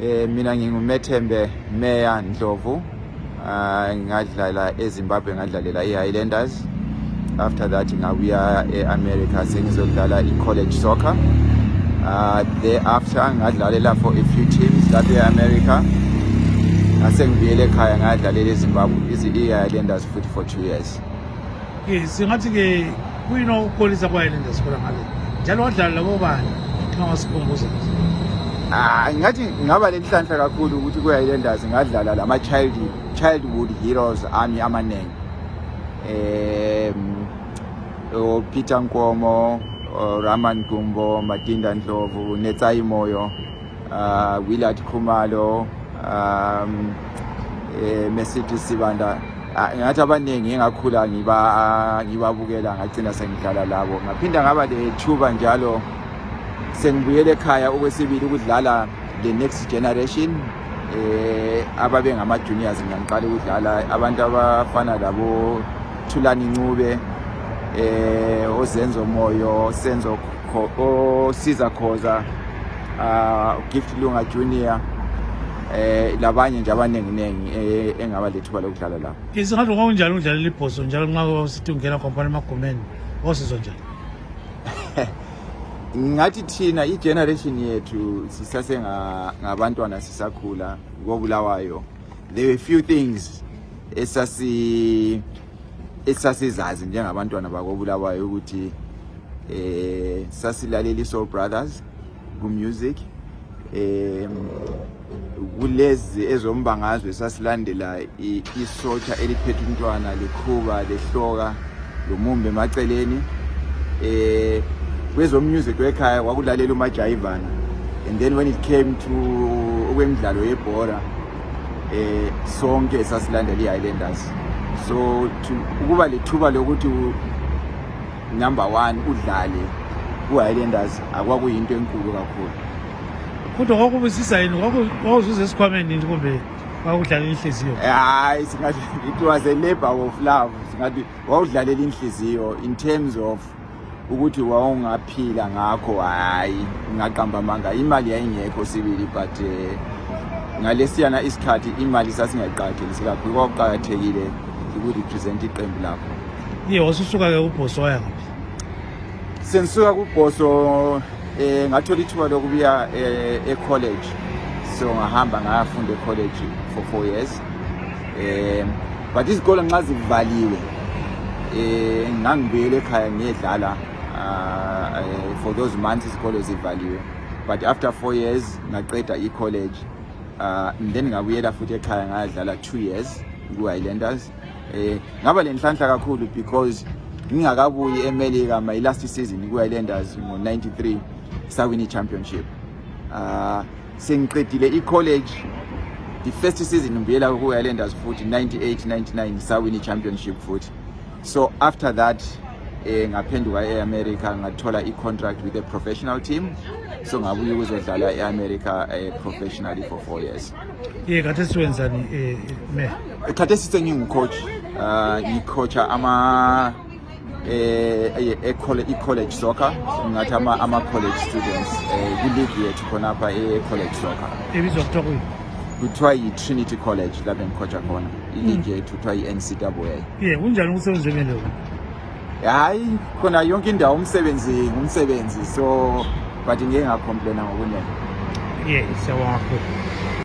Mina ngingumethembe Meya Ndlovu. Ngadlala eZimbabwe, ngadlalela iHighlanders. After that ngabuya eAmerica sengizodlala icollege soccer. Thereafter ngadlalela for a few teams lapha eAmerica. Ngasengibuyele ekhaya ngadlalela eZimbabwe iHighlanders futhi for 2 years. Singathi ke kuyino ukholisa kwaHighlanders khona ngale. Njalo wadlala labo bani xa wasikhumbuza? Ngathi ngaba lenhlanhla kakhulu ukuthi kuHighlanders ngadlala lama childhood heroes ami amanengi. Peter Nkomo, Raman Gumbo, Matinda Ndlovu, Netsai Moyo, Willard Khumalo, Mesiti Sibanda. Ngathi abaningi engakhula ngibabukela ngagcina sengidlala labo. Ngaphinda ngaba lethuba njalo sengibuyele ekhaya okwesibili ukudlala the next generation. Ababe ngama juniors ngiqala ukudlala abantu abafana labo Thulani Ncube, Ozenzo Moyo, Senzo Siza Khoza, Gift Lunga Junior, labanye nje abanengi engaba lethuba lokudlala la. Isingathi ngokunjalo udlalela ibhoso njalo nxa usithi ungena company emagomeni osizwe njani? Ngathi thina igeneration yethu sisase ngabantwana sisakhula ngoBulawayo. There were few things esasizazi njengabantwana bakoBulawayo ukuthi sasilalela iSoul Brothers ku music, kulezi ezombangazwe sasilandela isocha eliphethe umntwana lekhuba lehloka lomumbe emaceleni. Kwezo music ekhaya kwakulalela uMajayivana, and then when it came to okwemidlalo yebhola sonke sasilandela iHighlanders. So ukuba lethuba lokuthi number 1 udlale kuHighlanders akwakuyinto enkulu kakhulu. Kodwa kwakubusisa yini kwakuzuza esikhwameni nje kumbe kwakudlala inhliziyo? Hayi, singathi it was a labor of love. Singathi wawudlalela inhliziyo in terms of ukuthi wawungaphila ngakho. Hayi, ngaqamba manga imali yayingekho sibili, but ngalesiyana isikhathi imali sasingayiqhathekile kakhulu. Kwaqhathekile ukurepresent iqembu lakho. Wasusuka ke kuBhoso waya ngaphi? Sensuka kuBhoso ngathola ithuba lokubuya ecollege, so ngahamba ngafunda ecollege for 4 years. But izikole nxa zivaliwe ngangibuyele ekhaya ngiyedlala for those months izikole zivaliwe. But after 4 years ngaqeda icollege, then ngabuyela futhi ekhaya ngadlala 2 years kuHighlanders. Ngaba lenhlanhla kakhulu because ngingakabuyi eMelika my last season kuHighlanders ngo93 sawini championship. Sengiqedile icollege the first season ngibuyela kuHighlanders futhi 98-99 sawini championship futhi. So after that ngaphenduka eAmerica ngathola icontract with a professional team, so ngabuye ukuzodlala eAmerica professionally for 4 years. Khathesi wenzani me? Khathesi sengingucoach, ngicoacha ama college soccer, ngathi ama college students ku-league yethu khonapha college soccer. Ebizwa kuthiwa kuthiwa yi-Trinity College lapho engicoacha khona. I-league yethu kuthiwa yi-NCAA. Kunjani umsebenzi wemele wena? Hayi, khona yonke indawo umsebenzi, so but ngeke ngacomplaina ngokunye. Siyabonga kakhulu.